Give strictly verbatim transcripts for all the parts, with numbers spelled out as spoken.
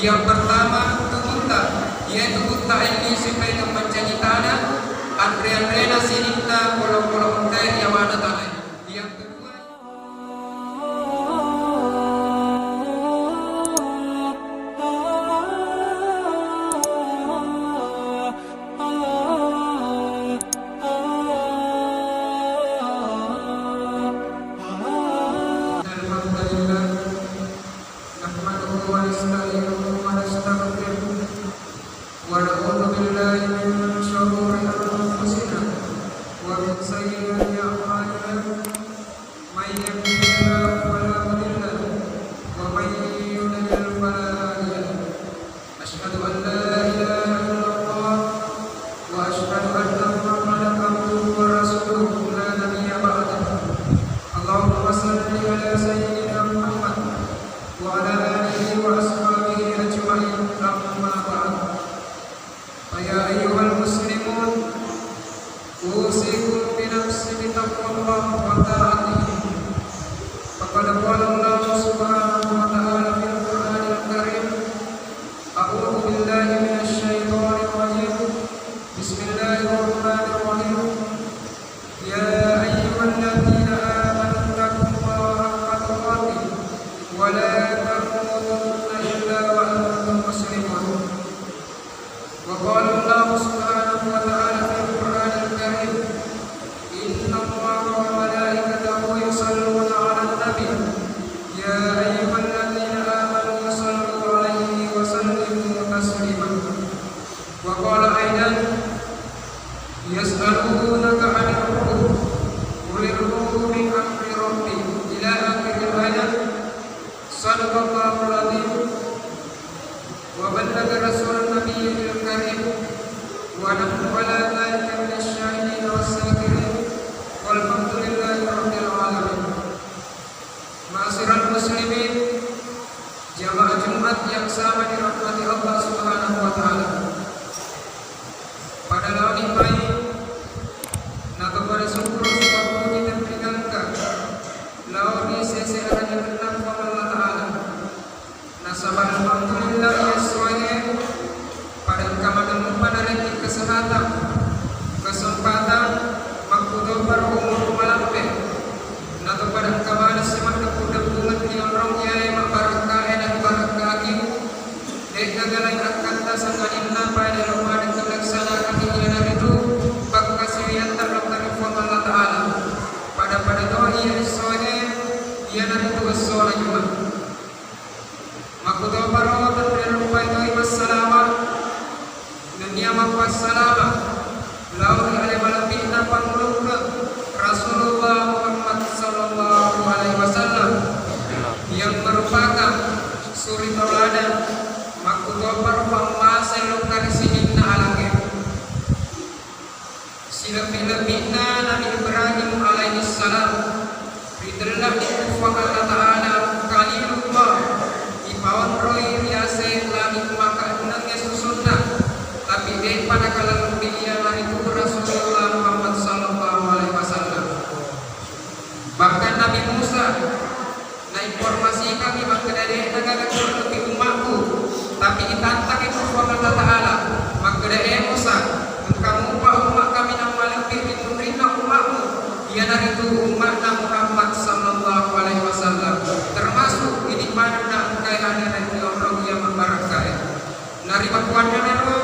Yang pertama, tubutta, iyae tubutta elli sipaengeng mancaji tana, anre-anrena sininna polo-polo engkae ri yawana tanae. Yang kedua, الحمد لله، نحمده ونستعينه ونستغفره، ونعوذ بالله من شرور أنفسنا ومن سيئات أعمالنا. من يهده الله فلا مضل له، ومن يضلل فلا هادي له. أشهد أن لا إله إلا الله، وأشهد أن محمدا عبده ورسوله لا نبي بعده. اللهم صل على سيدنا محمد وعلى آله وأصحابه أجمعين. أما بعد، فيا أيها المسلمون، أوصيكم بنفسي بتقوى الله وطاعته. فقد قال الله سبحانه وتعالى في القرآن الكريم: أعوذ بالله من الشيطان الرجيم. بسم الله الرحمن الرحيم. يا أيها الذين آمنوا اتقوا الله حق تقاته ولا تموتن إلا وأنتم مسلمون. وقال الله سبحانه وتعالى في القرآن الكريم: إن الله وملائكته يصلون على النبي، يا أيها الذين آمنوا صلوا عليه وسلموا تسليما. وقال أيضا: يسألونك عن الروح، قل الروح من أمر ربي، إلى آخر الآية. صدق الله العظيم وبلغ رسول النبي الكريم، ونحن على ذلك من الشاهدين والشاكرين، والحمد لله رب العالمين. Ma'asyiral muslimin, jamaah Jumat yang sama dirahmati Allah Subhanahu wa Ta'ala. Pada laoni mai, nato pada syukur sipappuji tenrigangka lao ri sese arajangenna Puang Allah Ta'ala. Nasaba alhamdulillah, iya essoe pada engka maneng mupa narekki kesehatan, kesempatan, makkutoparo umur malebbi. Nato pada engka maneng simaddeppu-deppungeng ri onrong iyae mabbarakkae naribarakkakiwi. De'gaga laing akkatta sangadinna pada elo maneng ilaksanakan, iyanaritu pakkasiwiyatta lao ri Puang Allah Ta'ala. Pada-pada to iya essoe, iyanaritu essona Jumat. Makkutoparo tenriyaruppai toi massalama, nennia mappassalama lao ri ale malebbi'na pangulukku Rasulullah Muhammad sallallahu alaihi wasallam, yang merupakan suri tauladan makkutoparo pammasei lokka ri sininna alangnge. Silebbi-lebbi'na Nabi Ibrahim alaihissalam, ritelle'ni ku Puang Allah Ta'ala Khalilullah, ipaonroi riaseng langit makaennengnge susunna, tapi de'pa nakalebbi iyanaritu Rasulullah Muhammad sallallahu alaihi wasallam. Bahkan Nabi Musa nainformasikangngi makkeda, de'na gaga tu lebbi ummakku, tapi itantangngi ku Puang Allah Ta'ala makkeda, e Musa, engka mupa umma kaminang malebbi ri munrinna ummakmu, iyanaritu umma'na Muhammad sallallahu alaihi wasallam, termasuk idi manenna engkae hadir ri onrong iya mabbarakkae. Narimakkuannanaro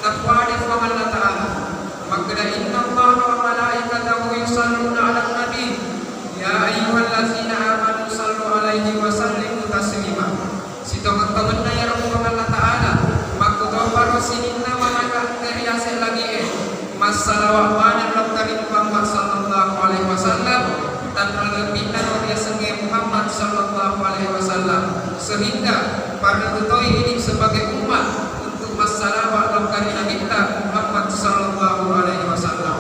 napoada Puang Allah Ta'ala makkeda, innallaha wa malaikatahu yusalluna 'alan nabi, ya ayyuhallazina amanu sallu 'alaihi wa sallimu taslima. Sitongeng-tongenna iyaro Puang Allah Ta'ala, makkutoparo sininna malaika engka ri aseng langi'e, massalawa maneng lokka ri Muhammad sallallahu alaihi wasallam, tanra lebbi'na ro riasengnge Muhammad sallallahu alaihi wasallam, sehingga parellu toi idi sebagai umat untuk massalawa lokka ri Nabitta Muhammad sallallahu alaihi wasallam.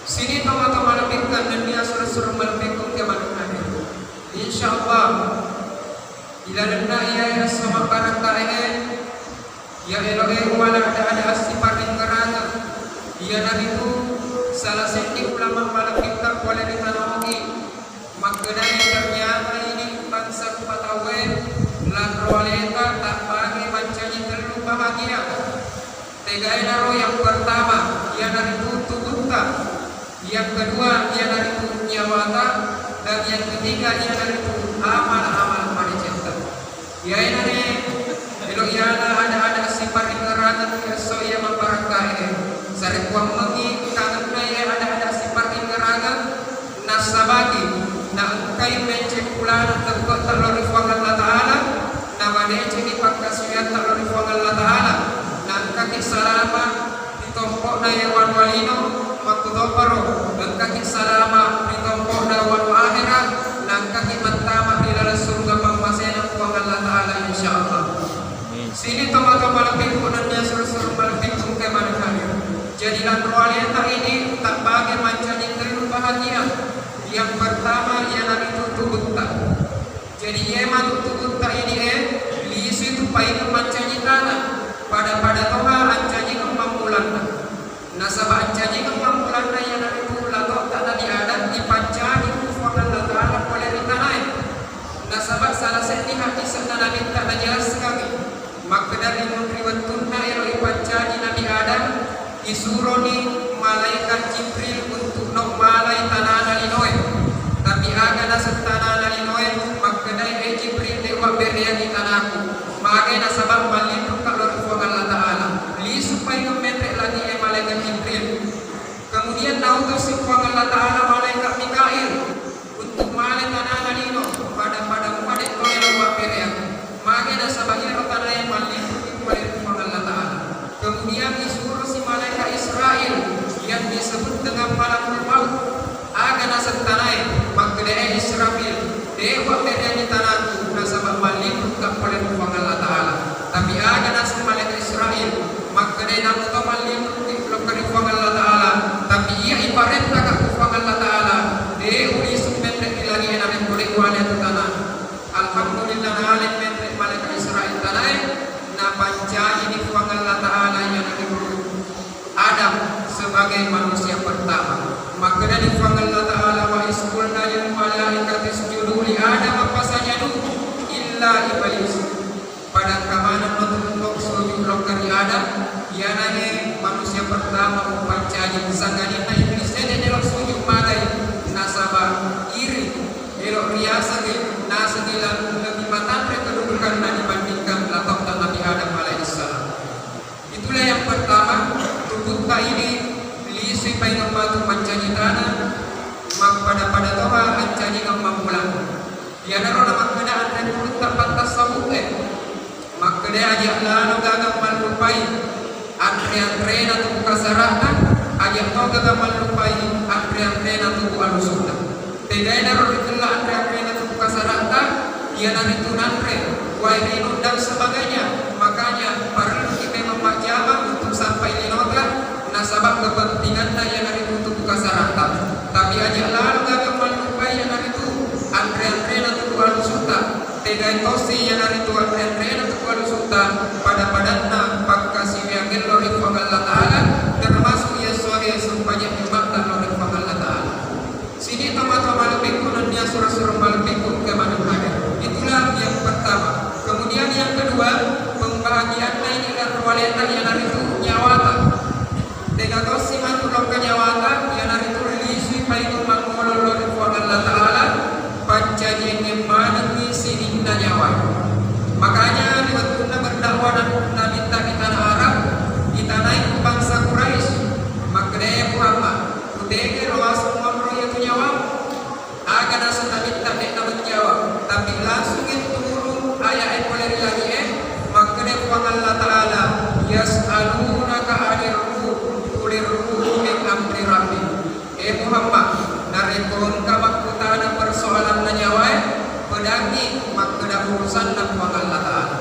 Sining tomatoa malebbikkeng nennia sureng-sureng malebbikkeng ke manenna. Insyaallah, ilalenna iyae esso mabbarakkae, iya eloe uwala ada-ada assiparengngerangeng, iyanaritu sala seddi ulama malebbitta pole ri tana Ogi. Makkedai, ternyata idi bangsa rupa tauwe lanro aleta Tegaenaro yang pertama, iyanaritu tubutta. Yang kedua, iyanaritu nyawata. Dan yang ketiga, iyanaritu amal-amal madecetta. Iyaenare, elo iyana ada-ada siparingerangeng esso iya mabbarakkae. Sarekkuammengi kangenna iya ada-ada siparingerangeng, nassabaki, naengkai menceng pulana teppetta lao ri Puang Allah Ta'ala, namadeceni pakkasiwiatta lao ri Puang Allah Ta'ala, naengkaki salama ri tompo'na iya wanua lino, makkutoparo engkaki salama ri tompo'na wanua ahera, naengkaki mattama ri laleng suruga pammasena Puang Allah Ta'ala, insyaallah. Sini tomatoa malebbiku nennia suru-suru malebbiku engka maneng hadir. Jadi lanro aleta ini tabbage mancaji tellu bahagian. Yang pertama iyanaritu tubutta. Jadi iye matu tubutta ini e, lisui tu paimeng mancaji tana. Pada-pada toha ancajikeng mammulanna. Nasaba ancajikeng mammulanna iyanaritu latotta Nabi Adam dipancaji ku Puang Allah Ta'ala pole ri tanae. Nasaba salah seddi haddisenna Nabitta najelaskangngi. Makkeda ri munri wettunna ero ipancaji Nabi Adam, isuroni malaikat Jibril untuk no malai tanana linoe. Tapi aga naseng tanana linoe, makkedai, "E Jibril, de wabbereangi tanaku. Magai nasaba mallinrukka lao ri Puang Allah Ta'ala. Lisu paimeng menre lagi e malaikat Jibril." Kemudian nautusi Puang Allah Ta'ala malaikat Mikail untuk male tanana lino, pada-pada mua de to elo mabbereang. Mage nasaba iyaro tanae mallinrui pole ri Puang Allah Ta'ala. Kemudian isurosi malaikat Israil yang disebut dengan malakul maut. Aga naseng tanae, makkedae Israfil, de wabbereangi tanaku nasaba mallinrukka pole ri Puang Allah Ta'ala. Tapi aga naseng malaikat Israil, makkedai, namu to mallinrui lokka ri Puang Allah Ta'ala, tapi iya iparentaka ku Puang Allah Ta'ala, de ulisu menre ri langi e narekko de wale tu tana. Alhamdulillah, naaleng menre malaikat Israil tanae, napancajini Puang Allah Ta'ala iyanaritu Adam sebagai manusia pertama. Makkedani Puang Allah Ta'ala, "Wa iz qulna lil malaikati isjudu li Adam fasajadu illa iblis." Pada engka maneng no tu sujud lokka ri Adam, iyanage manusia pertama upancaji, sangadinna iblis e de elo sujud, magai nasaba iri, elo riasengi, nasengi lalu lebih matanre kedudukanna dibandingkan latotta Nabi Adam alaihissalam. Itulah yang pertama, tubutta ini lisui paimeng matu mancaji tana, mappada-pada toha ancajikeng mammulang. Iyanaro namakkeda anre purutta pattassawu'e. Makkeda aja lalo gaga mallupai anre-anrena tubu kasara'na, aja to gaga mallupai anre-anrena tubu alusu'na. Tegaenaro ritella anre-anrena tubu kasara'ta, iyanaritu nanre, wae rinung dan sebagainya. Makanya parelluki memang majjama untuk sampai linota, nasaba kepentinganna iyanaritu tubu kasara'ta. Tapi aja lalo gaga mallupai iyanaritu anre-anrena tubu alusu'ta. Tegai tosi iyanaritu anre-anrena tubu alusu'ta, pada-padanna pakkasiwiang ello ri Puang Allah Ta'ala, termasuk iya sohe sumpaja umma'na lao ri Puang Allah Ta'ala. Sini tomatoa malebbikku nennia sura-sura malebbikku engka maneng hadir. Itulah yang pertama. Kemudian yang kedua, pembahagianna ini lanro aleta iyanaritu nyawata. Tega tosi matu lokka nyawata, iyanaritu lisui paimeng mangolo lao ri Puang Allah Ta'ala, pancajiangnge manengngi sininna nyawa. Makanya ri wettunna berdakwah na-, Nabitta ri tanah Arab, itanai ku bangsa Quraisy, makkedai, "Muhammad, kutegero aseng monro iyatu nyawamu?" Aga naseng Nabitta de'na menjawab, tapi langsung itu turun ayat e pole ri langi e, makkeda Puang Allah Ta'ala, "Yas'alunaka 'anir ruh, qulir ruhu min amri rabbi." E Muhammad, narekko engka makkutana persoalanna nyawae, pedangngi makkeda urusanna Puang Allah Ta'ala.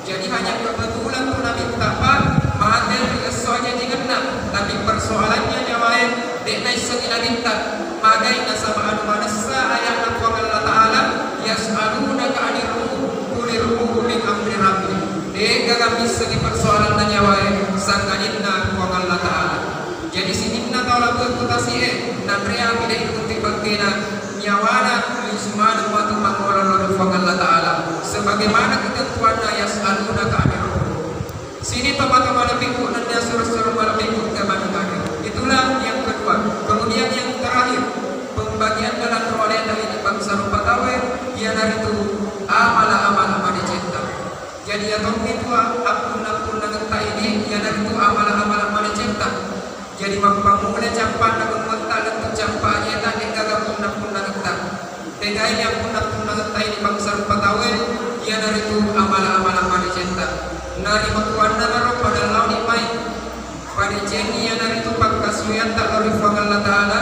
Jadi hanya kebetulan tu Nabitta pa mate ri esso aja jingenna, tapi persoalannya nyawae de naissengi Nabitta. Magai nasaba anu manessa ayatna Puang Allah Ta'ala, "Yas'alunaka 'anir ruh, qulir ruhu min amri rabbi." De gaga missengi persoalanna nyawae, sangadinna Puang Allah Ta'ala. Jadi sininna tau lampue ku tasi'e, nanreang de ikkuti bakkena, nyawana lisu maneng matu mangolo lao ri Puang Allah Ta'ala. Sebagaimana ketentuanna, "Yas'alunaka 'anir ruh." Sini tomatoa malebbikku nennia sura Tommi tu appunna-punnangetta idi, iyanaritu amala-amala madecetta. Jadi, mappammula campa'na ummetta lettu campa ajeta, de'gaga punna-punnangetta. Tegaini appunna-punnangetta idi bangsa rupa tauwe, iyanaritu amala-amala madecetta. Narimakkuannanaro pada laoni mai. Padecenni iyanaritu pakkasuwiatta lao ri Puang Allah Ta'ala,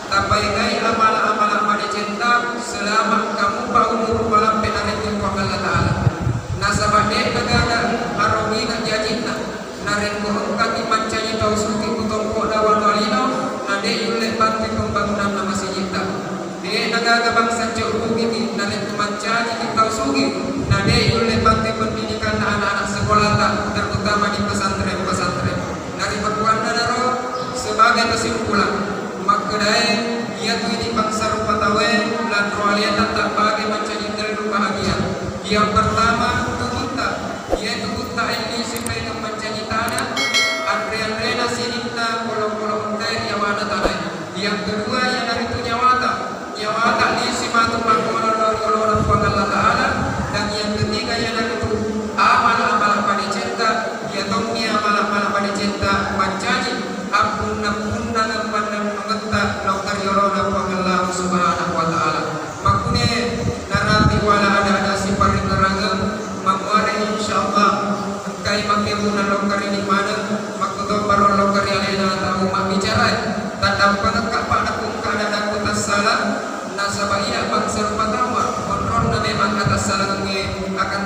tapaegai amala-amala madecetta selama engka mupa umuru malampe narekko Puang Allah Ta'ala. Nasaba de'na gaga arogina jajinna, narekko engkaki mancaji tau sugi ku tompo'na Wanualino, na de' yulle bantui pembangunanna masigitta. De'na gaga bangsa cobbugi, narekko mancajiki tau sugi, na de' yulle bantui pendidikanna anak-anak sekolata, terutama di pesantren-pesantren. Narimakkuannanaro, sebagai kesimpulan, makkedae, iyatu idi bangsa rupa tauwe, lanro aleta tabbage mancaji tellu bahagia. Yang pertama, tubutta, iyatu butta elli supaya mancaji tana, anre-anrena sininna polo-polo engkae ri yawana tanae. Yang kedua, iyanaritu nyawata. Nyawata lisi matu makkoro lao ri olona Puang Allah Ta'ala. Dan yang ketiga, iyanaritu amala-amala madecetta. Iya tommi amala-amala madecetta mancaji appunna-punnangeng mannennungetta lao ri olona Puang Allah Subhanahu wa Ta'ala. Makkune narapi wala ada-ada siparingerangeng, mamuare insyaallah engkai makkebuna lokka ri maneng, makkutoparo lokka ri alena tau mabbicarai. Taddampengekka pada kungka ada-ada ku tassala, nasaba iya bangsa rupa tauwa, onronna memang atassalangengnge akan